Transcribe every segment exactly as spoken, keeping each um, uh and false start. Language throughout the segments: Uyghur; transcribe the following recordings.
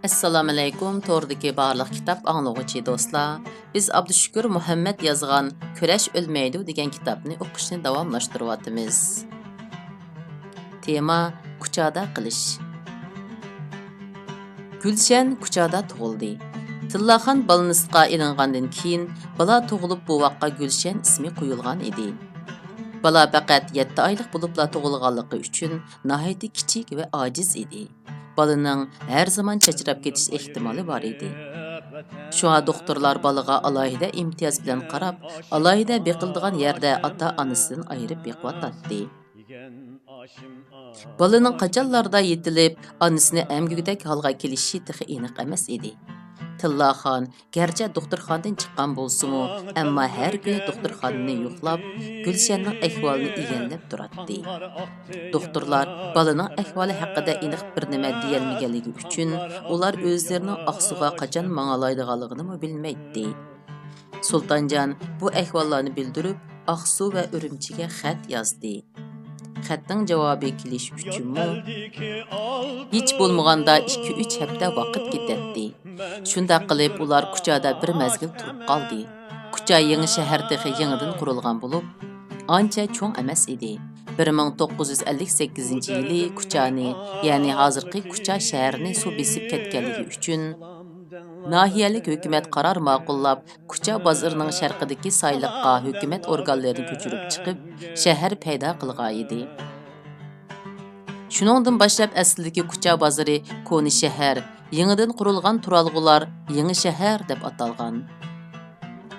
ئەسسالامۇئەلەيكۇم، توردىكى بارلىق كىتاب ئاڭلىغۇچى دوستلار. بىز ئابدۇشۈكۈر مۇھەممەد يازغان كۈرەش ئۆلمەيدۇ دېگەن كىتابنى ئوقۇشنى داۋاملاشتۇرۇۋاتىمىز. تېما، كۇچادا قىلىش. گۈلشەن كۇچادا تۇغۇلدى. تىللاخان بالنىستقا ئېلىنغاندىن كېيىن، بالا تۇغۇلۇپ بوۋاققا گۈلشەن ئىسمى قويۇلغان ئىدى. بالا پەقەت يەتتە ئايلىق بولۇپلا تۇغۇلغانلىقى ئۈچۈن ناھايىتى كىچىك ۋە ئاجىز ئىدى. بالىنىڭ ھەر زامان چاچراپ كېتىش ئېھتىمالى بار ئىدى. شۇڭا دوختۇرلار بالىغا ئالاھىدە ئىمتىياز بىلەن قاراپ، ئالاھىدە بېقىلىدىغان يەردە ئاتا-ئانىسىدىن ئايرىپ بېقىۋاتاتتى. بالىنىڭ قاچانلاردا يېتىلىپ، ئانىسىنى ئەمگۈكىدەك ھالغا كېلىشى تېخى ئېنىق ئەمەس ئىدى. تىللاخان گەرچە دوختۇرخانىدىن چىققان بولسىمۇ، ئەمما ھەر كۈنى دوختۇرخانىنى يوقلاپ، گۈلشەننىڭ ئەھۋالىنى ئىگىلەپ تۇراتتى. دوختۇرلار بالىنىڭ ئەھۋالى ھەققىدە ئېنىق بىر نېمە دېيەلمىگەنلىكى ئۈچۈن، ئۇلار ئۆزلىرىنىڭ ئاقسۇغا قاچان ماڭالايدىغانلىقىنىمۇ بىلمەيتتى. سۇلتانجان بۇ ئەھۋاللارنى بىلدۈرۈپ، ئاقسۇ ۋە ئۈرۈمچىگە خەت يازدى. خەتنىڭ جاۋابى كېلىش ئۈچۈنمۇ ھېچ بولمىغاندا ئىككى-ئۈچ ھەپتە ۋاقىت كېتەتتى. شۇنداق قىلىپ، ئۇلار كۇچادا بىر مەزگىل تۇرۇپ قالدى. كۇچا يېڭى شەھەر تېخى يېڭىدىن قۇرۇلغان بولۇپ، ئانچە چوڭ ئەمەس ئىدى. بىر مىڭ توققۇز يۈز ئەللىك سەككىزىنچى يىلى كۇچانى، يەنى ھازىرقى كۇچا شەھىرىنى سۇ بېسىپ كەتكەنلىكى ئۈچۈن، ناھىيەلىك ھۆكۈمەت قارار ماقۇللاپ، كۇچا بازىرىنىڭ شەرقىدىكى سايلىققا ھۆكۈمەت ئورگانلىرىنى كۆچۈرۈپ چىقىپ، شەھەر پەيدا قىلغانىدى. شۇنىڭدىن باشلاپ ئەسلىدىكى كۇچا بازىرى كونا شەھەر، يېڭىدىن قۇرۇلغان تۇرالغۇلار يېڭى شەھەر دەپ ئاتالغان.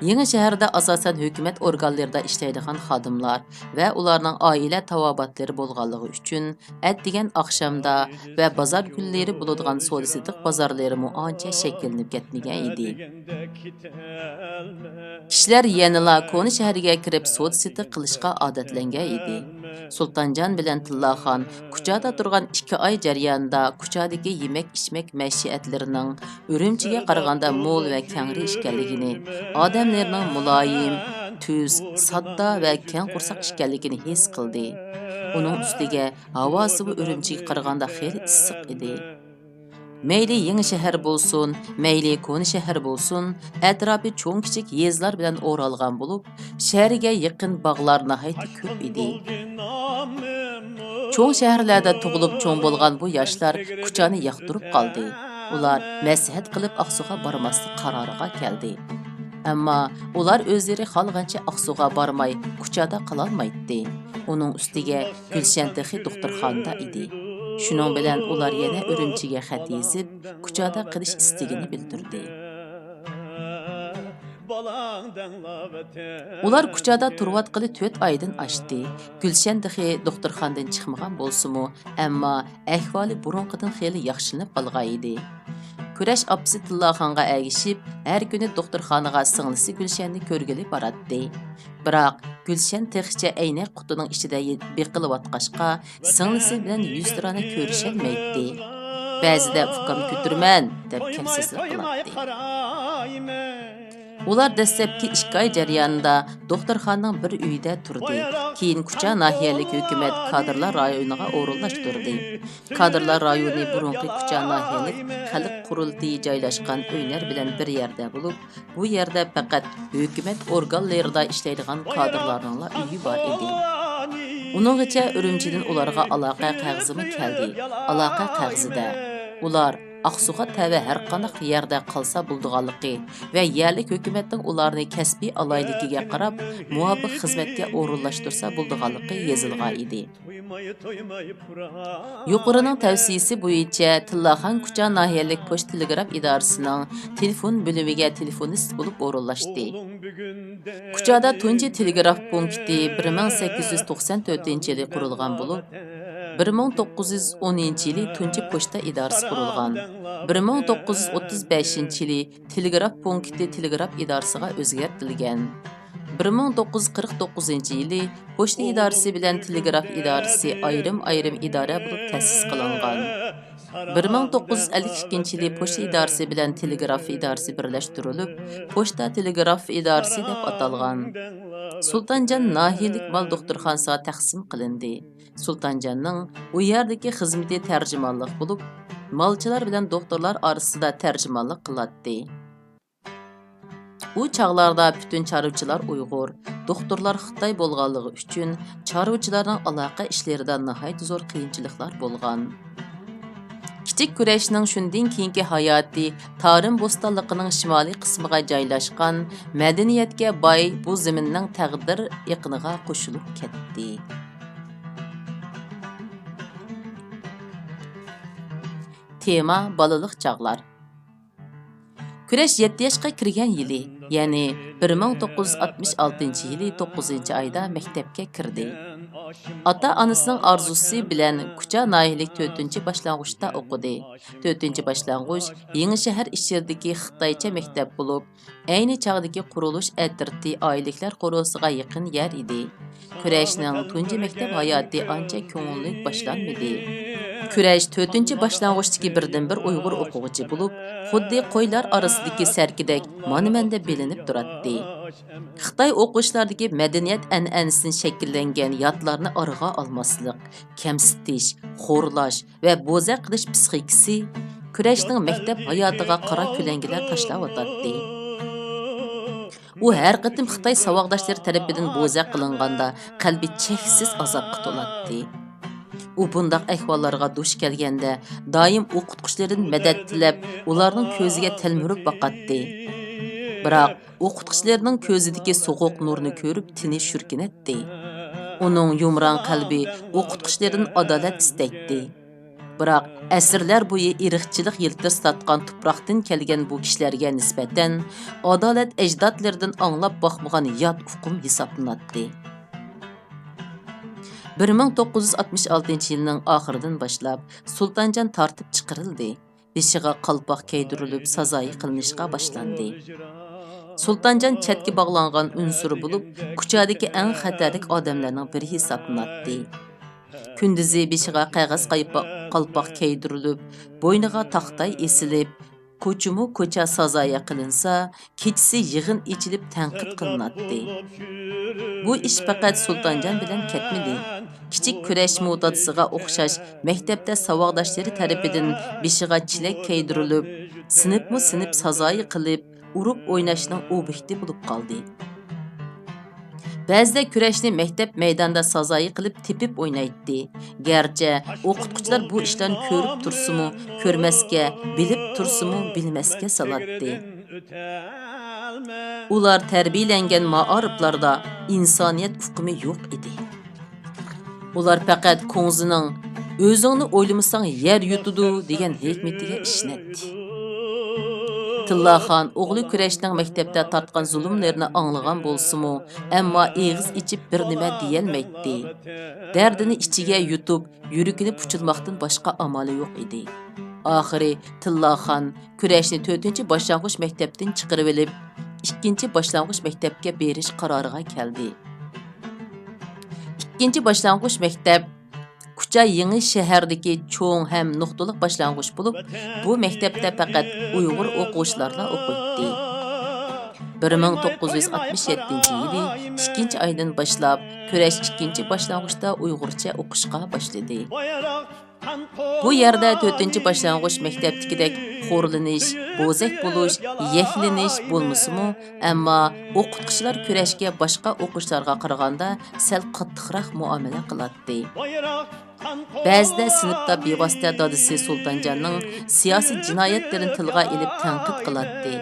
يېڭى شەھەردە ئاساسەن ھۆكۈمەت ئورگانلىرىدا ئىشلەيدىغان خادىملار ۋە ئۇلارنىڭ ئائىلە تاۋابىئاتلىرى بولغانلىقى ئۈچۈن، ئەتىگەن ئاخشامدا ۋە بازار كۈنلىرى بولىدىغان سودا-سېتىق بازارلىرىمۇ ئانچە شەكىللىنىپ كەتمىگەن ئىدى. كىشىلەر يەنىلا كونا شەھەرگە كىرىپ سودا-سېتىق قىلىشقا ئادەتلەنگەن ئىدى. سۇلتانجان بىلەن تىللاخان كۇچادا تۇرغان ئىككى ئاي جەريانىدا كۇچادىكى يېمەك-ئىچمەك مەشىئەتلىرىنىڭ ئۈرۈمچىگە قارىغاندا مول ۋە كەڭرى ئىكەنلىكىنى، ئادەملىرىنىڭ مۇلايىم، تۈز، ساددا ۋە كەڭ قورساق ئىكەنلىكىنى ھېس قىلدى. ئۇنىڭ ئۈستىگە ھاۋاسىمۇ ئۈرۈمچىگە قارىغاندا خېلى ئىسسىق ئىدى. مەيلى يېڭى شەھەر بولسۇن، مەيلى كونا شەھەر بولسۇن، ئەتراپى چوڭ-كىچىك يېزىلار بىلەن ئورالغان بولۇپ، شەھەرگە يېقىن باغلار ناھايىتى كۆپ ئىدى. چوڭ شەھەرلەردە تۇغۇلۇپ چوڭ بولغان بۇ ياشلار كۇچانى ياقتۇرۇپ قالدى. ئۇلار مەسلىھەت قىلىپ ئاقسۇغا بارماسلىق قارارىغا كەلدى. ئەمما ئۇلار ئۆزلىرى خالىغانچە ئاقسۇغا بارماي، كۇچادا قالالمايتتى. ئۇنىڭ ئۈستىگە گۈلشەن تېخى دوختۇرخانىدا ئىدى. شۇنىڭ بىلەن ئۇلار يەنە ئۈرۈمچىگە خەت يېزىپ، كۇچادا قېلىش ئىستىكىنى بىلدۈردى. ئۇلار كۇچادا تۇرۇۋاتقىلى تۆت ئايدىن ئاشتى. گۈلشەن تېخى دوختۇرخانىدىن چىقمىغان بولسىمۇ، ئەمما ئەھۋالى بۇرۇنقىدىن خېلى ياخشىلىنىپ قالغان ئىدى. كۈرەش ئاپىسى تىللاخانغا ئەگىشىپ، ھەر كۈنى دوختۇرخانىغا سىڭلىسى گۈلشەننى كۆرگىلى باراتتى. بىراق، گۈلشەن تېخىچە ئەينەك قۇتىنىڭ ئىچىدە يېتىپ بېقىلىۋاتقاچقا، سىڭلىسى بىلەن يۈزتۇرانە كۆرۈشەلمەيتتى. بەزىدە ئۇكام كۆتۈرىمەن دەپ كەپسىزلىك قىلاتتى. ئۇلار دەسلەپكى ئىككى ئاي جەريانىدا دوختۇرخانىنىڭ بىر ئۆيىدە تۇردى. كېيىن كۇچا ناھىيەلىك ھۆكۈمەت كادىرلار رايونىغا ئورۇنلاشتۇردى. كادىرلار رايونى بۇرۇنقى كۇچا ناھىيەلىك خەلق قۇرۇلتىيى جايلاشقان ئۆيلەر بىلەن بىر يەردە بولۇپ، بۇ يەردە پەقەت ھۆكۈمەت ئورگانلىرىدا ئىشلەيدىغان كادىرلارنىڭلا ئۆيى بار ئىدى. ئۇنىڭغىچە ئۈرۈمچىدىن ئۇلارغا ئالاقە قەغىزىمۇ كەلدى. ئالاقە قەغىزىدە ئۇلار ئاقسۇغا تەۋە ھەرقانداق يەردە قالسا بولىدىغانلىقى ۋە يەرلىك ھۆكۈمەتنىڭ ئۇلارنى كەسپىي ئالاھىدىلىكىگە قاراپ مۇۋاپىق خىزمەتكە ئورۇنلاشتۇرسا بولىدىغانلىقى يېزىلغان ئىدى. يۇقىرىنىڭ تەۋسىيىسى بويىچە تىللاخان كۇچا ناھىيەلىك پوچتا تېلېگراف ئىدارىسىنىڭ تېلېفون بۆلۈمىگە تېلېفونىست بولۇپ ئورۇنلاشتى. كۇچادا تۇنجى تېلېگراف پونكىتى بىر مىڭ سەككىز يۈز توقسان تۆتىنچى يىلى قۇرۇلغان بولۇپ، بىر مىڭ توققۇز يۈز ئونىنچى يىلى تۇنجى پوچتا ئىدارىسى قۇرۇلغان. بىر مىڭ توققۇز يۈز ئوتتۇز بەشىنچى يىلى تېلېگراف پونكىتى تېلېگراف ئىدارىسىغا ئۆزگەرتىلگەن. بىر مىڭ توققۇز يۈز قىرىق توققۇزىنچى يىلى پوچتا ئىدارىسى بىلەن تېلېگراف ئىدارىسى ئايرىم-ئايرىم ئىدارە بولۇپ تەسىس قىلىنغان. بىر مىڭ توققۇز يۈز ئەللىك ئىككىنچى يىلى پوچتا ئىدارىسى بىلەن تېلېگراف ئىدارىسى بىرلەشتۈرۈلۈپ، پوچتا تېلېگراف ئىدارىسى دەپ ئاتالغان. سۇلتانجان ناھىيەلىك مال دوختۇرخانىسىغا تەقسىم قىلىندى. سۇلتانجاننىڭ ئۇ يەردىكى خىزمىتى تەرجىمانلىق بولۇپ، مالچىلار بىلەن دوختۇرلار ئارىسىدا تەرجىمانلىق قىلاتتى. ئۇ چاغلاردا پۈتۈن چارۋىچىلار ئۇيغۇر، دوختۇرلار خىتاي بولغانلىقى ئۈچۈن، چارۋىچىلارنىڭ ئالاقە ئىشلىرىدا ناھايىتى زور قىيىنچىلىقلار بولغان. كىچىك كۈرەشنىڭ شۇندىن كېيىنكى ھاياتى تارىم بوستانلىقىنىڭ شىمالىي قىسمىغا جايلاشقان، مەدەنىيەتكە باي بۇ زېمىننىڭ تەقدىر ئېقىنىغا قوشۇلۇپ كەتتى. تېما: بالىلىق چاغلار. كۈرەش يەتتە ياشقا كىرگەن يىلى، يەنى بىر مىڭ توققۇز يۈز ئاتمىش ئالتىنچى يىلى توققۇزىنچى ئايدا مەكتەپكە كىردى. ئاتا-ئانىسىنىڭ ئارزۇسى بىلەن كۇچا ناھىيەلىك تۆتىنچى باشلانغۇچتا ئوقۇدى. تۆتىنچى باشلانغۇچ يېڭىشەھەر ئىچىرىدىكى خىتايچە مەكتەپ بولۇپ، ئەينى چاغدىكى قۇرۇلۇش ئەترىتى ئائىلىلىكلەر قورۇسىغا يېقىن يەر ئىدى. كۈرەشنىڭ تۇنجى مەكتەپ ھاياتى ئانچە كۆڭۈللۈك باشلانمىدى. كۈرەش تۆتىنچى باشلانغۇچتىكى بىردىنبىر ئۇيغۇر ئوقۇغۇچى بولۇپ، خۇددى قويلار ئارىسىدىكى سەركىدەك مانا مەندە بىلىنىپ تۇراتتى. خىتاي ئوقۇغۇچىلاردىكى مەدەنىيەت ئەنئەنىسىدىن شەكىللەنگەن ياتلارنى ئارىغا ئالماسلىق، كەمسىتىش، خورلاش ۋە بوزەك قىلىش پىسخىكىسى كۈرەشنىڭ مەكتەپ ھاياتىغا قارا كۆلەڭگىلەر تاشلاۋاتاتتى. ئۇ ھەر قېتىم خىتاي ساۋاقداشلىرى تەرىپىدىن بوزەك قىلىنغاندا قەلبى چەكسىز ئازابقا تولاتتى. ئۇ بۇنداق ئەھۋاللارغا دۇچ كەلگەندە دائىم ئوقۇتقۇچىلىرىدىن مەدەت تىلەپ، ئۇلارنىڭ كۆزىگە تەلمۈرۈپ باقاتتى. بىراق ئوقۇتقۇچىلىرىنىڭ كۆزىدىكى سوغۇق نۇرنى كۆرۈپ تېنى شۈركۈنەتتى. ئۇنىڭ يۇمران قەلبى ئوقۇتقۇچىلىرىدىن ئادالەت ئىستەيتتى. بىراق ئەسىرلەر بويى ئىرقچىلىق يىلتىزلاتقان تۇپراقتىن كەلگەن بۇ كىشىلەرگە نىسبەتەن ئادالەت ئەجدادلىرىدىن ئاڭلاپ باقمىغان يات ئۇقۇم ھېسابلىناتتى. بىر مىڭ توققۇز يۈز ئاتمىش ئالتىنچى يىلنىڭ ئاخىرىدىن باشلاپ سۇلتانجان تارتىپ چىقىرىلدى. بېشىغا قالپاق كىيدۈرۈلۈپ سازايى قىلىنىشقا باشلاندى. سۇلتانجان چەتكە باغلانغان ئۇنسۇر بولۇپ، كۇچادىكى ئەڭ خەتەرلىك ئادەملەرنىڭ بىرى ھېسابلىناتتى. كۈندۈزى بېشىغا قەغەز قايپا-، قالپاق كىيدۈرۈلۈپ، بوينىغا تاختاي ئېسىلىپ، كوچىمۇ كوچا سازايە قىلىنسا، كېچىسى يىغىن ئېچىلىپ تەنقىد قىلىناتتى. بۇ ئىش پەقەت سۇلتانجان بىلەن كەتمىدى. كىچىك كۈرەشمۇ دادىسىغا ئوخشاش مەكتەپتە ساۋاقداشلىرى تەرىپىدىن بېشىغا چېلەك كىيدۈرۈلۈپ، سىنىپمۇ سىنىپ سازايى قىلىپ، ئۇرۇپ ئويناشنىڭ ئوبيېكتى بولۇپ قالدى. بەزىدە كۈرەشنى مەكتەپ مەيدانىدا سازايى قىلىپ تېپىپ ئوينايتتى. گەرچە ئوقۇتقۇچىلار بۇ ئىشلارنى كۆرۈپ تۇرسىمۇ، كۆرمەسكە، بىلىپ تۇرسىمۇ، بىلمەسكە سالاتتى. ئۇلار تەربىيەلەنگەن مائارىپلاردا ئىنسانىيەت ئۇقۇمى يوق ئىدى. ئۇلار پەقەت كۇڭزىنىڭ «ئۆزۈڭنى ئويلىمىساڭ يەر يۇتىدۇ» دېگەن ھېكمىتىگە ئىشىنەتتى. تىللاخان ئوغلى كۈرەشنىڭ مەكتەپتە تارتقان زۇلۇملىرىنى ئاڭلىغان بولسىمۇ، ئەمما ئېغىز ئېچىپ بىر نېمە دېيەلمەيتتى. دەردىنى ئىچىگە يۇتۇپ، يۈرىكىنى پۇچۇلماقتىن باشقا ئامالى يوق ئىدى. ئاخىرى تىللاخان كۈرەشنى تۆتىنچى باشلانغۇچ مەكتەپتىن چىقىرىۋېلىپ، ئىككىنچى باشلانغۇچ مەكتەپكە بېرىش قارارىغا كەلدى. ئىككىنچى باشلانغۇچ مەكتەپ كۇچا يېڭى شەھەردىكى چوڭ ھەم نۇقتىلىق باشلانغۇچ بولۇپ، بۇ مەكتەپتە پەقەت ئۇيغۇر ئوقۇغۇچىلارلا ئوقۇيتتى. بىر مىڭ توققۇز يۈز ئاتمىش يەتتىنچى يىلى ئىككىنچى ئايدىن باشلاپ كۈرەش ئىككىنچى باشلانغۇچتا ئۇيغۇرچە ئوقۇشقا باشلىدى. بۇ يەردە تۆتىنچى باشلانغۇچ مەكتەپتىكىدەك خورلىنىش، بوزەك بولۇش، يەكلىنىش بولمىسىمۇ، ئەمما ئوقۇتقۇچىلار كۈرەشكە باشقا ئوقۇغۇچىلارغا قارىغاندا سەل قاتتىقراق مۇئامىلە قىلاتتى. بەزىدە سىنىپتا بىۋاسىتە دادىسى سۇلتانجاننىڭ سىياسىي جىنايەتلىرىنى تىلغا ئېلىپ تەنقىد قىلاتتى.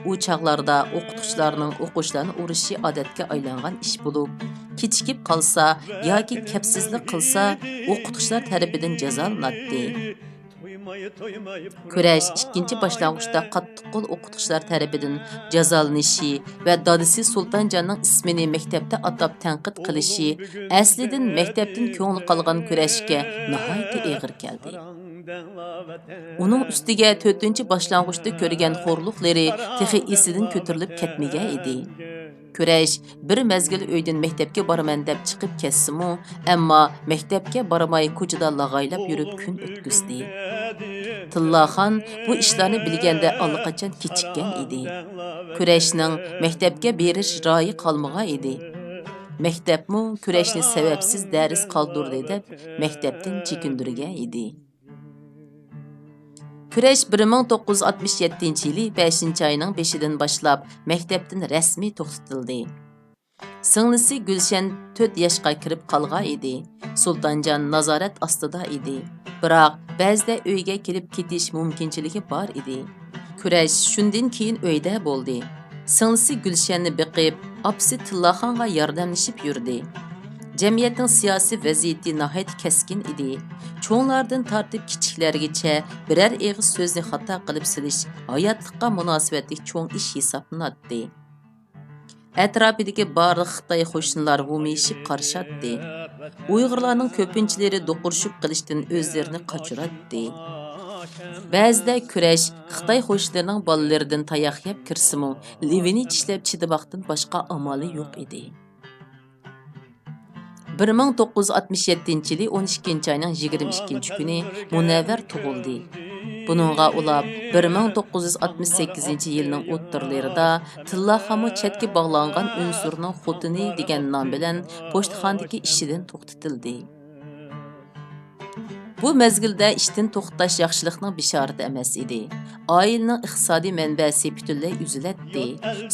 ئۇ چاغلاردا ئوقۇتقۇچىلارنىڭ ئوقۇغۇچىلارنى ئۇرۇشى ئادەتكە ئايلانغان ئىش بولۇپ، كېچىكىپ قالسا ياكى كەپسىزلىك قىلسا، ئوقۇتقۇچىلار تەرىپىدىن جازالىناتتى. كۈرەش ئىككىنچى باشلانغۇچتا قاتتىق قول ئوقۇتقۇچىلار تەرىپىدىن جازالىنىشى ۋە دادىسى سۇلتانجاننىڭ ئىسمىنى مەكتەپتە ئاتاپ تەنقىد قىلىشى ئەسلىدىن مەكتەپتىن كۆڭلى قالغان كۈرەشكە ناھايىتى ئېغىر كەلدى. ئۇنىڭ ئۈستىگە تۆتىنچى باشلانغۇچتا كۆرگەن خورلۇقلىرى تېخى ئېسىدىن كۆتۈرۈلۈپ كەتمىگەن ئىدى. كۈرەش بىر مەزگىل ئۆيدىن مەكتەپكە بارىمەن دەپ چىقىپ كەتسىمۇ، ئەمما مەكتەپكە بارماي كوچىدا لاغايلاپ يۈرۈپ كۈن ئۆتكۈزدى. تىللاخان بۇ ئىشلارنى بىلگەندە ئاللىقاچان كېچىككەن ئىدى. كۈرەشنىڭ مەكتەپكە بېرىش رايى قالمىغان ئىدى. مەكتەپمۇ كۈرەشنى سەۋەبسىز دەرس قالدۇردى دەپ، مەكتەپتىن چېكىندۈرگەن ئىدى. كۈرەش بىر مىڭ توققۇز يۈز ئاتمىش يەتتىنچى يىلى بەشىنچى ئاينىڭ بېشىدىن باشلاپ مەكتەپتىن رەسمىي توختىتىلدى. سىڭلىسى گۈلشەن تۆت ياشقا كىرىپ قالغان ئىدى. سۇلتانجان نازارەت ئاستىدا ئىدى. بىراق، بەزىدە ئۆيگە كېلىپ كېتىش مۇمكىنچىلىكى بار ئىدى. كۈرەش شۇندىن كېيىن ئۆيدە بولدى. سىڭلىسى گۈلشەننى بېقىپ، ئاپىسى تىللاخانغا ياردەملىشىپ يۈردى. جەمئىيەتنىڭ سىياسىي ۋەزىيىتى ناھايىتى كەسكىن ئىدى. چوڭلاردىن تارتىپ كىچىكلەرگىچە بىرەر ئېغىز سۆزنى خاتا قىلىپ سېلىش ھاياتلىققا مۇناسىۋەتلىك چوڭ ئىش ھېسابلىناتتى. ئەتراپىدىكى بارلىق خىتاي قوشنىلار ھومىيىشىپ قارىشاتتى. ئۇيغۇرلارنىڭ كۆپىنچىلىرى دوقۇرۇشۇپ قېلىشتىن ئۆزلىرىنى قاچۇراتتى. بەزىدە كۈرەش خىتاي قوشنىلىرىنىڭ بالىلىرىدىن تاياق يەپ كىرسىمۇ، لېۋىنى چىشلەپ چىدىماقتىن باشقا ئامالى يوق ئىدى. بىر مىڭ توققۇز يۈز ئاتمىش يەتتىنچى يىلى ئون ئىككىنچى ئاينىڭ يىگىرمە ئىككىنچى كۈنى مۇنەۋۋەر تۇغۇلدى. بۇنىڭغا ئۇلاپ، بىر مىڭ توققۇز يۈز ئاتمىش سەككىزىنچى يىلنىڭ ئوتتۇرىلىرىدا تىللاخانمۇ چەتكە باغلانغان ئۇنسۇرنىڭ خوتۇنى دېگەن نام بىلەن پوچتىخانىدىكى ئىشىدىن توختىتىلدى. بۇ مەزگىلدە ئىشتىن توختاش ياخشىلىقنىڭ بېشارىتى ئەمەس ئىدى. ئائىلىنىڭ ئىقتىسادىي مەنبەسى پۈتۈنلەي ئۈزۈلەتتى.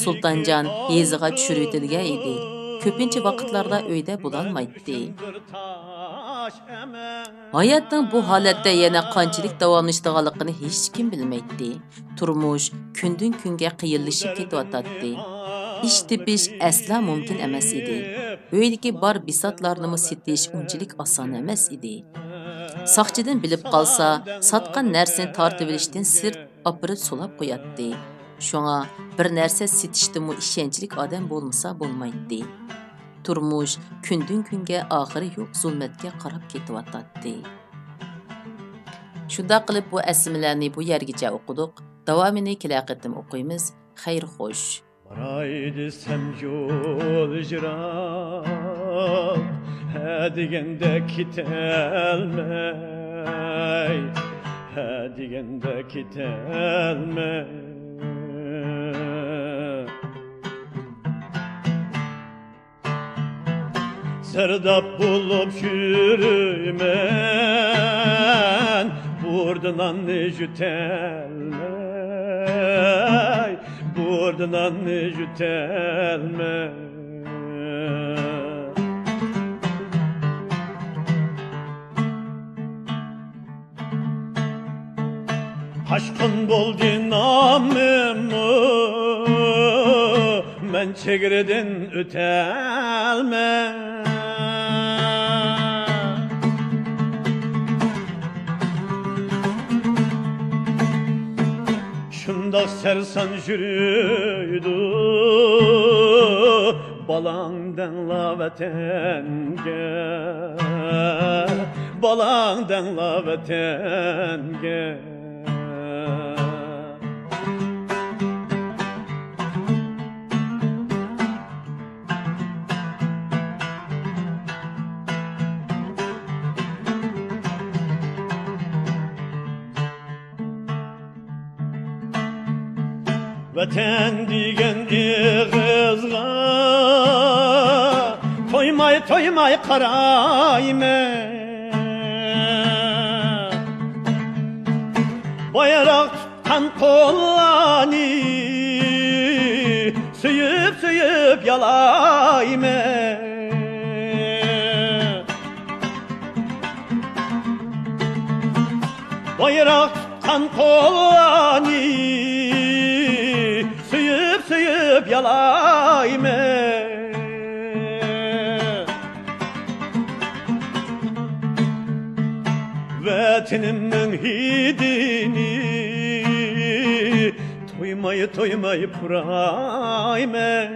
سۇلتانجان يېزىغا چۈشۈرۈۋېتىلگەن ئىدى. كۆپىنچە ۋاقىتلاردا ئۆيدە بولالمايتتى. ھاياتنىڭ بۇ ھالەتتە يەنە قانچىلىك داۋاملىشىدىغانلىقىنى ھېچكىم بىلمەيتتى. تۇرمۇش كۈندىن-كۈنگە قىيىنلىشىپ كېتىۋاتاتتى. ئىش تېپىش ئەسلا مۇمكىن ئەمەس ئىدى. ئۆيدىكى بار بىساتلارنىمۇ سېتىش ئۇنچىلىك ئاسان ئەمەس ئىدى. ساقچىدىن بىلىپ قالسا، ساتقان نەرسىنى تارتىۋېلىشتىن سىرت ئاپىرىپ سولاپ قوياتتى. شۇڭا بىر نەرسە سېتىشتىمۇ ئىشەنچلىك ئادەم بولمىسا بولمايتتى. تۇرمۇش كۈندىن-كۈنگە ئاخىرى يوق زۇلمەتكە قاراپ كېتىۋاتاتتى. شۇنداق قىلىپ بۇ ئەسلىمىلەرنى بۇ يەرگىچە ئوقۇدۇق. داۋامىنى كېلەر قېتىم ئوقۇيمىز. خەير خوش. باراي دېسەم يول يىراق، ھە دېگەندە كېتەلمەي، ھە دېگەندە كېتەلمەي. سەرداب بولۇپ يۈرىمەن، بۇردا ناننى يۇتەلمەي، بۇردا ناننى يۇتەلمەي. قاچقۇن بولدى نامىممۇ، مەن چېگرىدىن ئۆتەلمەي. شۇنداق سەرسان يۈرىدۇ بالاڭ دەڭلا ۋەتەنگە، بالاڭ دەڭلا ۋەتەنگە. ۋەتەن دېگەن ئېغىزغا تويماي، تويماي قارايمەن. بايراق تۇتقان قوللارنى سۆيۈپ، سۆيۈپ يالايمەن. بايراق تۇتقان قوللارنى سۆيۈپ، سۆيۈپ يالايمەن. ۋەتىنىمنىڭ ھىدىنى تويماي، تويماي پۇرايمەن.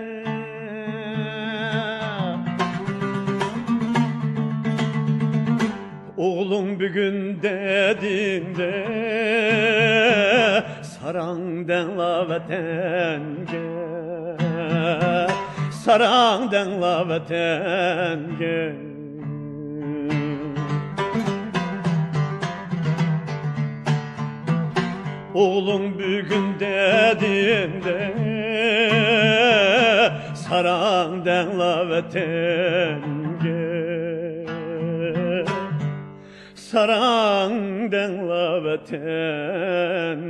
ئوغلۇڭ بۈگۈن دەدىڭدە، ساراڭ دەڭلا ۋەتەنگە، ساراڭ دەڭلا ۋەتەنگە. ئوغلۇڭ بۈگۈن دەدىڭدە، ساراڭ دەڭلا ۋەتەنگە، ساراڭ دەڭلا ۋەتەن.